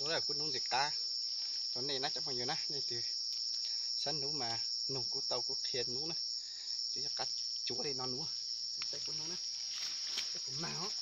Kuv hnub ntxim qab rau nej na cov phooj ywg na, nej twg xav hnub mas nug kuv tau, kuv qhia hnub na. Ces yog qab cuav li no hnub, saib kuv hnub na, saib kuv mag os.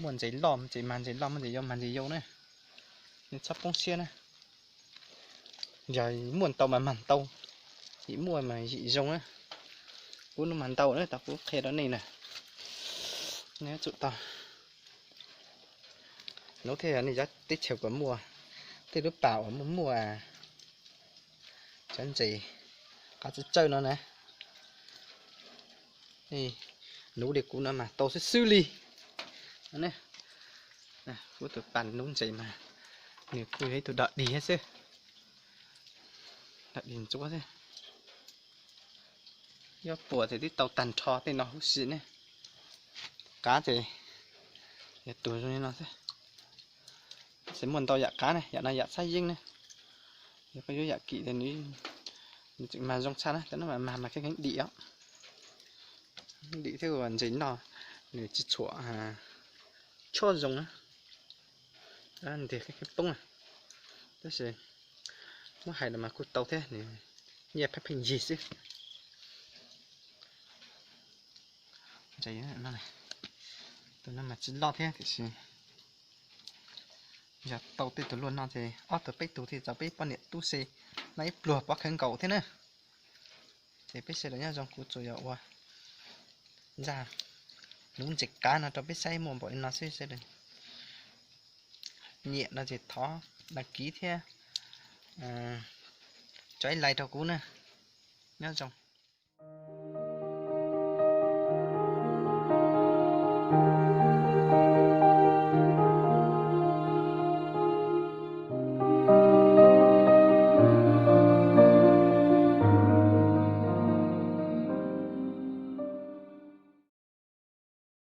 Muaj ntses loj ces mag ntses loj, muaj ntses yau mag ntses yau na. Nws txhob poob siab na. Yog muaj ntau mas mag ntau, yim muaj mas yim zoo na. Kuv hnub mag ntau na, tau kuv qhia rau nej na. Nej tsum tau Nuv thiab yog nej cov teb chaws uas muaj tej lub pas uas muaj muaj cov ntses qav txawj tsawj no na, nuv li kuv no mas tau xwb xwb li. Kuv tus pas nuv ntses mas nws kuj yog ib tug dog dig thiab xwb, dog dig ntsuab xwb. Yuav puas ces twb tau tag nrho tej no huv si ne. Qav ces yog tuag zoo li no xwb. Tab sis muaj ntau yam qav ne, yam no yam txhab yeeb ne. Yog koj yuav yam kim ces nws tseem mag zoo tshaj na, cov no mas mag mas kheej kheev dim os. Dim thiab ua ntses noj nws tsis tshua chob zoo na, ntiag kheej kheev poob na. Tab sis muab hais los mas kuj tau thiab, nws nyiaj pheej pheej yig xwb. Tus no mas tsis loj thiab tiam sis yog tau tej tus luaj no ces ob tug peb tug thiaj txaus peb poj niam tub se noj ib pluag pov khawv nkaus thiab na. Ces peb sawv daws nyob zoo, kuv tsuas yog ua zaj nuv ntses qav no rau peb saib muaj npaum li no xwb sawv daws. Nyiam no ces thov đăng ký thiab tso ib like rau kuv na. Nyob zoo.